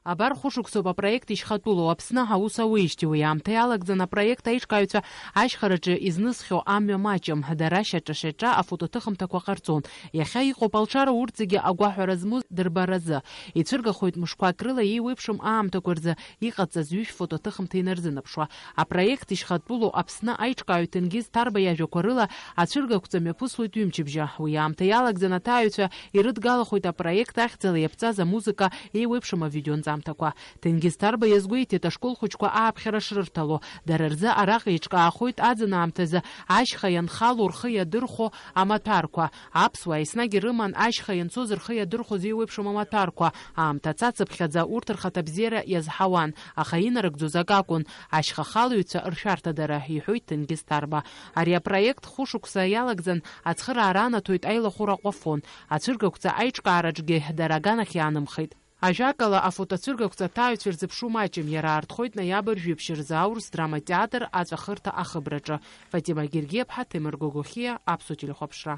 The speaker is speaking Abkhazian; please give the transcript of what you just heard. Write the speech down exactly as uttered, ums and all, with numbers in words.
Абар хәышықәсоуп апроект ишьхатәылоу Аԥсны аус ауеижьҭеи. Уи аамҭа иалагӡан апроект аиҿкааҩцәа ашьхараҿы изнысхьоу амҩа маҷым, дара шьаҿа-шьаҿа афотоҭыхымҭақәа ҟарҵон. Иахьа иҟоуп алшара урҭ зегьы агәаҳәара змоу дырбаразы. Ицәыргахоит мышқәак рыла еиуеиԥшым аамҭақәа рзы иҟаҵаз ҩышә фотоҭыхымҭа инарзынаԥшуа. Апроект ишьхатәылоу Аԥсны аиҿкааҩ Ҭенгиз Ҭарба иажәақәа рыла ацәыргақәҵа мҩаԥыслоит ҩымчыбжьа. Уи аамҭа иалагӡан аҭааҩцәа ирыдгалахоит апроект ахьӡала иаԥҵаз амузыка еиуеиԥшым авидеонҵамҭақәа. Ҭенгиз Ҭарба иазгәеиҭеит ашкол хәыҷқәа ааԥхьара шрырҭало. Дара рзы араҟа еиҿкаахоит аӡын аамҭазы ашьха ианхало рхы иадырхәо амаҭәарқәа. Аԥсуаа еснагь ирыман ашьха ианцоз рхы иадырхәоз еиуеиԥшым амаҭәарқәа. Аамҭа цацыԥхьаӡа урҭ рхаҭабзиара иазҳауан, аха инарыгӡоз акы акәын, ашьхахалаҩцәа ршәарҭа дара, иҳәоит Ҭенгиз Ҭарба. Ари апроект хәышықәса иалагӡан ацхыраара анаҭоит аилахәыра аҟәафон. Ацәыргақәҵа аиҿкаараҿгьы дара аганахь иаанымхеит. Ажәакала, афотоцәыргақәҵа аҭааҩцәа ирзыԥшу маҷым, иара аартхоит ноиабр жәиԥшь рзы аурыс драма театр аҵәахырҭа ахыбраҿы. Фатима Гергиаԥҳа, Ҭемыр Гогохиа, Аԥсуа телехәаԥшра.